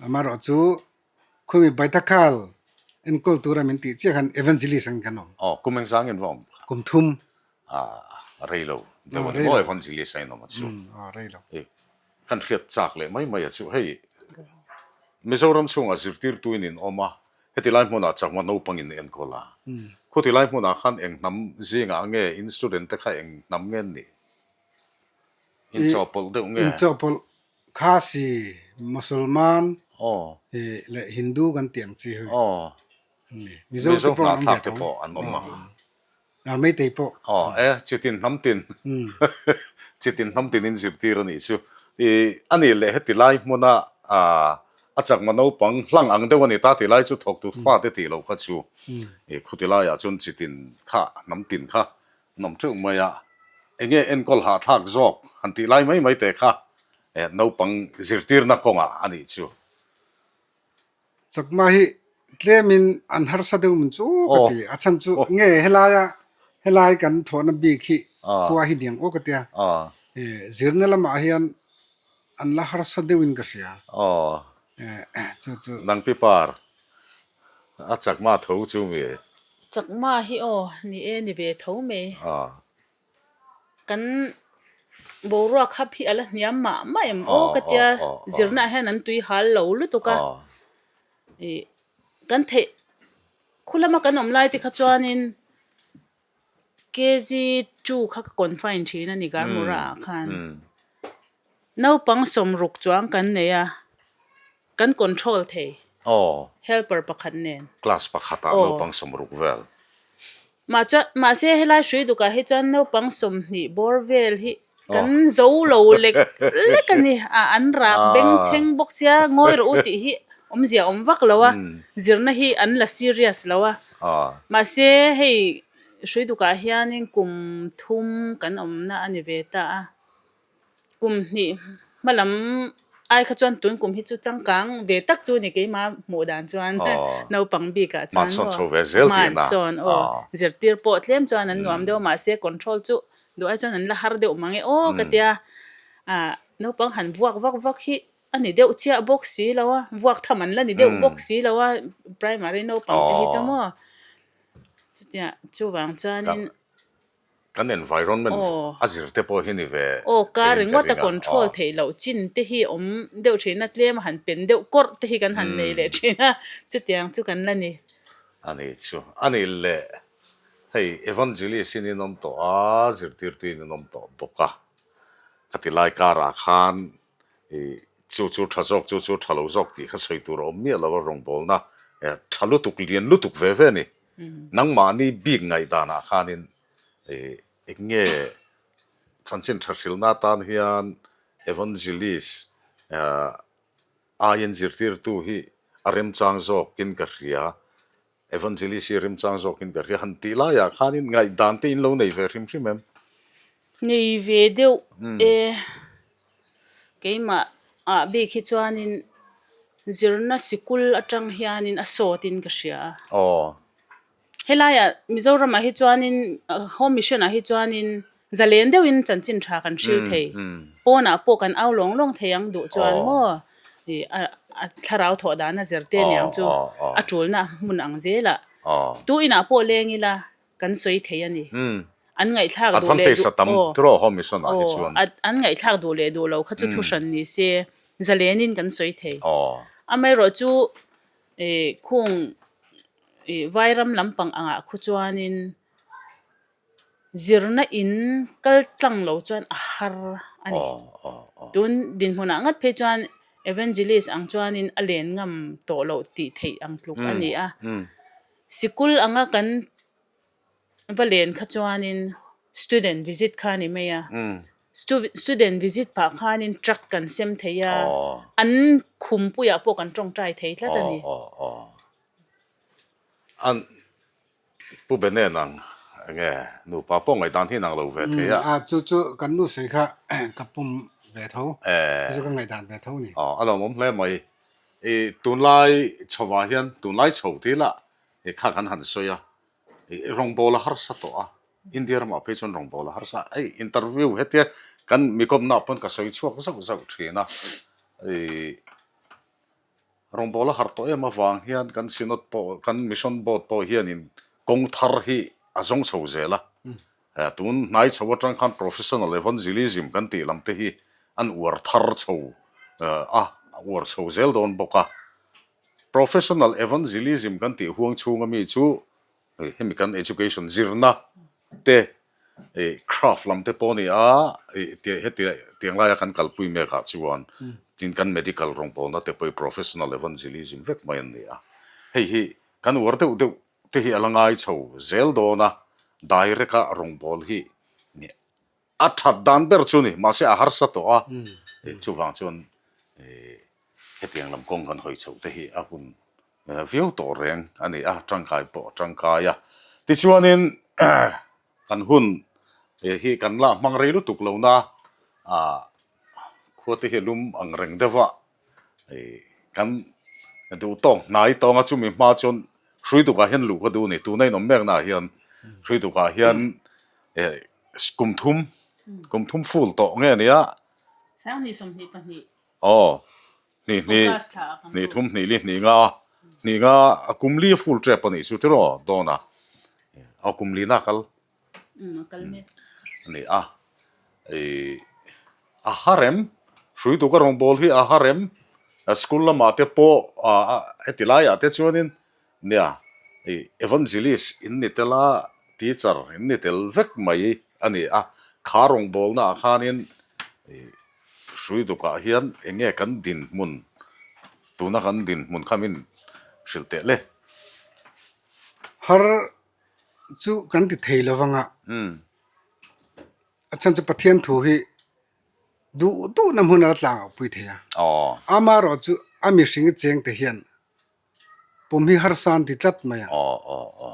Amaherawhchu Khumi Baithakal enkawl tura min tih chiah khan Evangelist ang kan awm. Aw, kum engzang in va awm kha? Kum thum. Ah, rei lo deuh a ni maw Evangelist a inawm a chu. Aw, rei lo. I kan hriat chak leh mai mai a chu. Hei, Mizoram chhungah zirtirtu in in awm a, heti lai hmunah chakma naupang in enkawl a. Khuti lai hmunah khan eng hnam zingah nge in student te kha eng hnam nge an nih? Inchawhpawlh deuh nge? Inchawhpawlh Khasi, Mosolman leh Hindu kan tih ang chi hi an ni. Mizo te pawh an awm ve tho. An awm a. A Meitei pawh. Aw e, chitin hnam tin. Chitin hnam tin in zirtir a nih chu. I a nih leh heti lai hmuna a chakma naupang hlang ang deuh a ni ta ti lai chu thawktu fate tih loh kha chu. I khuti laiah chuan chitin kha hnam tin kha an awm teuh mai a. Enge enkawl hahthlak zawk han tih lai mai mai teh kha naupang zirtirna kawngah a nih chu. Chakma hi tlemin an harsa deuh min chu ka ti. A chhan chu nge helaia helai kan thawhna bik hi khua hi niang aw ka tia. Zirna lamah hian an la harsa deuhin ka hria. Chu chu. Nang pipar a chakma tho chu mi. Chakma hi aw ni e ni ve tho mai. Kan boruak hap hi a la hniam mah mah em aw ka tia zirna ah hian an tui hal lo lutuk a ih kan theih khu lama kan awm lai te kha chuanin kg two kha ka confine thin a ni Garmura ah khan naupang sawmruk chuang kan nei a. Kan control thei. Aw. Helper pakhat nen. Class pakhatah naupang sawmruk vel. Mah chuan, mahse helai hrui dukah hi chuan naupang 20 bawr vel hi kan zo lo lek lek a ni. A an rak beng thleng bawk sia ngawi rawh u tih hi awmzia awm vak lo a, zirna hi an la serious lo a. Mahse hei hrui dukah hianin kum thum kan awmna a ni ve ta a. Kum hnih hma lam. Ai kha chuan tun kum hi chu changkang ve tak chu ni keimah hmuh dan chuan naupang bikah chuan maw hmansawn aw zirtir pawh tlem chuan an nuam deuh mahse control chu duh ai chuan an la har deuh mang e aw ka tia ah naupang han vuak vak vak hi a ni deuh chiah bawk si lo a vuak tham an la ni deuh bawk si lo a primary naupang te hi chu maw chutia chuvang chuanin. Kan environment a zir te pawh hi ni ve Aw, car ringawt a control theih loh chin te hi awm deuh thin a, tlem a han pen deuh kawrh te hi kan han nei leh thin a, chutiang chu kan la ni. A ni chu. A ni le, hei Evangelist in in awm tawh a, zirtirtu in in awm tawh bawk a, ka ti lai karah khan i chu chu tha zawk, chu chu tha lo zawk tih kha sawi tur a awm miah lo a, rawngbawlna tha lutuk, lian lutuk ve ve a ni. Nangmahni bik ngaihdanah khanin eng nge chanchin tha hrilhna atan hian Evangelist aiin zirtirtu hi a remchang zawkin ka hria, Evangelist hi a remchang zawkin ka hria han tih laiah khanin ngaihdan te in lo nei ve hrim hrim em? Nei ve deuh e. Keimah ah bik hi chuanin zirna sikul atang hianin a sawtin ka hria a. Aw. Helaiah Mizoramah hi chuanin Home Mission ah hi chuanin zalen deuhin chanchin tha kan hril thei. Pawnah pawh kan au lawng lawng thei ang duh chuan maw ih a thlarau thawh dan a zir te aniang chu a tulna hmun ang zelah. Tu inah pawh leng ila kan sawi thei a ni. An ngaihthlak duh leh Advantage a tam tiraw home mission ah hi chuan. Aw, an ngaihthlak duh leh duh lo kha chu thuhran ni se, zalenin kan sawi thei. Amaherawh chu khung Vairam lampang angah khu chuanin zirna in kal tlang lo chuan a har a ni. Tun dinhmunah ngat phei chuan Evangelist ang chuanin a len ngam tawh loh tih theih ang tluk a ni a. Sikul anga kan va len kha chuanin student visit kha a ni mai a, student visit phah khanin truck kan sem thei a, an khumpuiah pawh kan tawngtai thei tlat a ni. An Pu Benen ang enge nupa pawh ngaihdan hi inang lo ve thei a. A chu chu kan nu sawi kha ka pum ve tho, chu chu ka ngaihdan ve tho a ni. A lawmawm hle mai. I tunlai chhovah hian tunlai chho tih lah i kha kan han sawi a, i rawngbâwl a harsa tawh a, India ramah phei chuan rawngbâwl a harsa a, hei interview hetia kan mikawmnaah pawn ka sawi chhuak zauh zauh thin a, i rawngbâwl a har tawh em avang hian kan synod pawh kan mission board pawh hianin kawng thar hi a zawng chho zel a, Tun hnai chho atang khan professional evangelism kan tih lam te hi an uar thar chho a, a uar chho zel dawn bawk a. Professional evangelism kan tih huang chhunga mi chu hemi kan education zirna te craft lam te pawh a ni a, heti tiang laia kan kalpui mek ah chuan tin kan medical rawngbawlna te pawh hi professional evangelism vek mai an ni a. Hei hi kan uar deuh deuh te hi a la ngai chho zel dawn a, direct a rawngbâwl hi a that dan ber chu ni, mahse a harsa tawh a, chuvang chuan hetiang lam kawng kan hawi chhoh te hi a hun viau tawh reng a ni a, tangkai pawh a tangkai a. Tichuanin kan hun hi kan la hmang rei lutuk lo na, khua te hi a lum ang reng deuh a, Kan duh tawk hnai tawnga chumi hma chuan Hruitukah hian luh ka duh a ni. Tuna inawm meknaah hian Hruitukah hian kum thum kum thum full tawh nge nia. Aw hnih hnih hnih thum hnih li hnih nga hnih nga a kum li a full tep a nih chu tiraw dawn a aw kum lina a kal. A ni a, ih a harem hruitu ka rawngbâwl hi a harem school lamah te pawh ah heti laiah te chuanin nia ih evangelist in ni tel a teacher in ni tel vek mai a ni a, kha rawngbâwlna ah khanin ih hruitukah hian eng nge kan dinhmun tuna kan dinhmun kha min hrilh teh le. Har chu kan ti thei lo vang a, a chhan chu Pathian thu hi duh duhna hmun a la tlang auh pui thei a, amaherawh chu a mihring cheng te hian pum hi harsa an ti tlat mai a,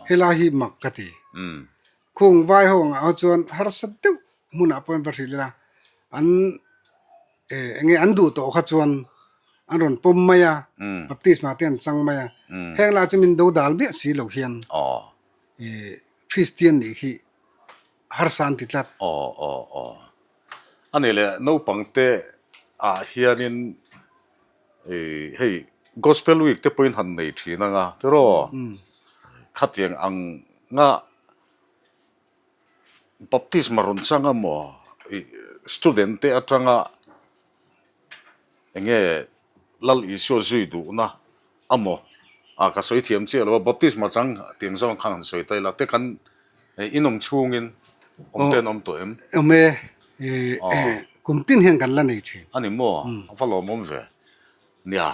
helai hi mak ka ti. Khung vai ho angah ho chuan harsa deuh hmunah pawh an va hrilh ila an. Eng nge an duh tawh kha chuan an rawn pawm mai a, baptisma te an chang mai a. Heng lah chu min do dal miah si lo hian Kristian nih khi harsa an ti tlat. Aw aw aw. A nih leh naupang te ah hianin hei Gospel Week te pawhin han nei thin anga tiraw? Khatiang ang nga Baptisma rawn chang a maw? Student te atanga eng nge Lal Isua zui duhna a maw? Ah ka sawi thiam chiah lo a, baptisma chang tiang zawng khan han sawi ta ila te kan inawm chhungin awm te an awm tawh em? Awm e, kum tin hian kan la nei thin. A ni maw? A va lawmawm ve. Nia,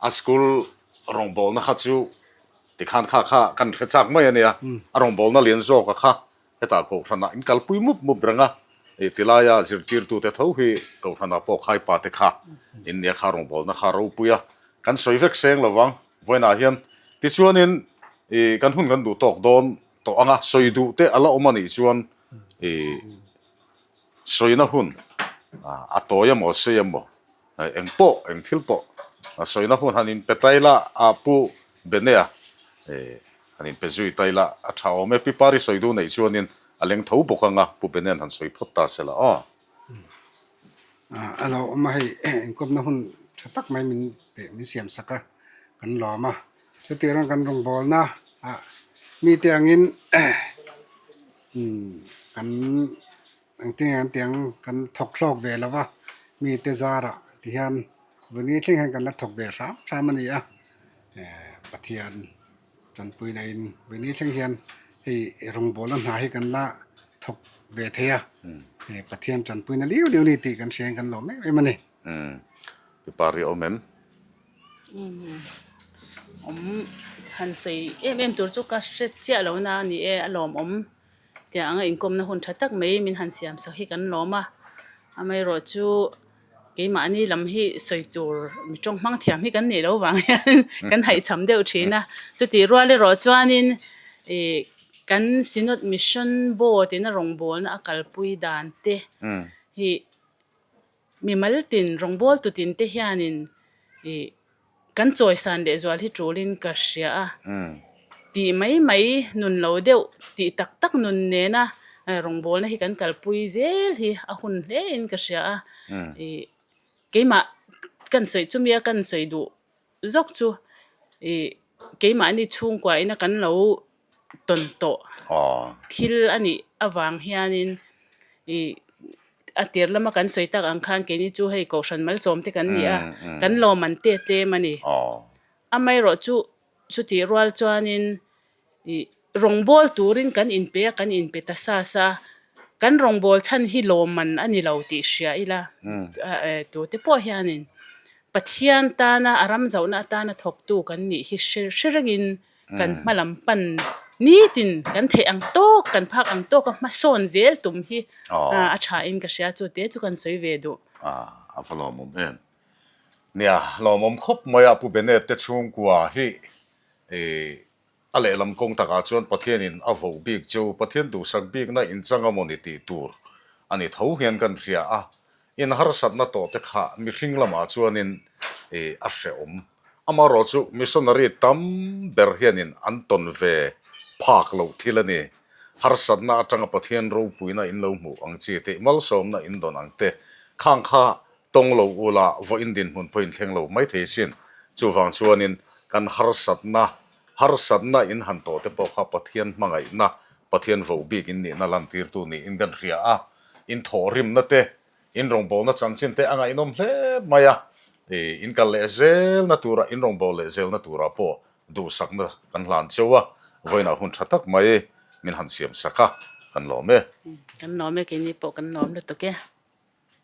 a school rawngbawlna kha chu Tikhan kha kha kan hre chak mai a nia, a rawngbawlna lian zawka kha hetah Kohhranah in kalpui mup mup reng a, ih tilaia zirtirtute tho hi Kohhranah pawh khaipa te kha in nia kha rawngbawlna kha ropui a, kan sawi vek seng lo vang vawiinah hian. Tichuanin ih kan hun kan duh tawk dawn tawh ang a, sawi duh te a la awm a nih chuan ih sawina hun a tawi emaw sei emaw Eng pawh, eng thil pawh sawina hun han inpe ta ila a Pu Benea han inpe zui ta ila a tha awm e. Pi Pari sawi duh neih chuanin a leng tho bawk anga Pu Benea'n han sawi phawt ta se la aw. A lo awm a hei inkawpna hun tha tak mai min pe min siam sak a kan lawm a. Chutiang rang kan rawngbawlna ah mite angin kan Engtin an tiang kan thawk hlawk ve lo va, mite zarah ti hian vawni thleng hian kan la thawk ve hram hram a ni a, Pathian tanpui laiin vawni thleng hian hei rawngbawlna hna hi kan la thawk ve thei a, Pathian tanpuina liu liu a ni tih kan hria in kan lawm em em a ni. Umm mipa ri awm em? Awm han sawi em em tur chu ka hre chiah lo na a ni e, a lawmawm. Tiang anga inkawmna hun tha tak mai min han siam sak hi kan lawm a, amaherawh chu keimahni lam hi sawi tur mi tawng hmang thiam hi kan nih loh vang hian kan haihcham deuh thin a, chutih rual erawh chuanin ih kan Synod Mission Board ina rawngbawlna a kalpui dan te hi Mimal tin, rawngbawltu tin te hianin ih kan chawisan leh zual hi tulin ka hria a, tih mai mai nun lo deuh tih tak tak nun nena rawngbawlna hi kan kalpui zel hi a hun hlein ka hria a, ih keimah kan sawi chumia kan sawi duh zawk chu ih keimahni chhungkua ina kan lo tawn tawh thil a nih avang hianin ih a tir lama kan sawi tak ang khan keini chu hei kohhran malchawm te kan ni a kan lawm an te tlem a ni. Amaherawh chu chutih rual chuanin ih rawngbâwl turin kan inpe a kan inpe ta sa sa a kan rawngbâwl chhan hi lawmman a ni lo tih hria ila tute pawh hianin Pathian tana a ram zauhna atana thawktu kan nih hi hre rengin kan hma lam pan nitin kan theih ang tawk kan phak ang tawk a hmasawn zel tum hi a tha in ka hria chu te chu kan sawi ve duh. A va lawmawm em. Nia, lawmawm khawp mai a Pu Benet te chhungkua hi a lehlam kawng takah chuan Pathianin a voh bik chu Pathian duhsak bikna inchang a mawni tih tur a ni tho hian kan hria a, In harsatna tawh te kha mihring lamah chuanin a hrehawm. Amaherawh chu missionary tam ber hianin an tawn ve phak loh thil a ni. Harsatna atanga Pathian ropuina in lo hmuh ang chi te, malsawmna in dawn ang te, khang kha tawng lo ula vawiin dinhmun pawhin thleng lo mai thei sin. Chuvang chuanin kan harsatna, harsatna in han tawh te pawh kha Pathian hmangaihna, Pathian vohbik in nihna lantirtu niin kan hria a. In thawhrimna te, in rawngbawlna chanchin te a ngaihnawm hle mai a, in kal leh zelna turah, in rawngbâwl leh zelna turah pawh duhsakna kan hlan cheu a, vawiinah hun tha tak mai min han siam sak a, kan lawm e. Kan lawm e, keini pawh kan lawm lutuk e.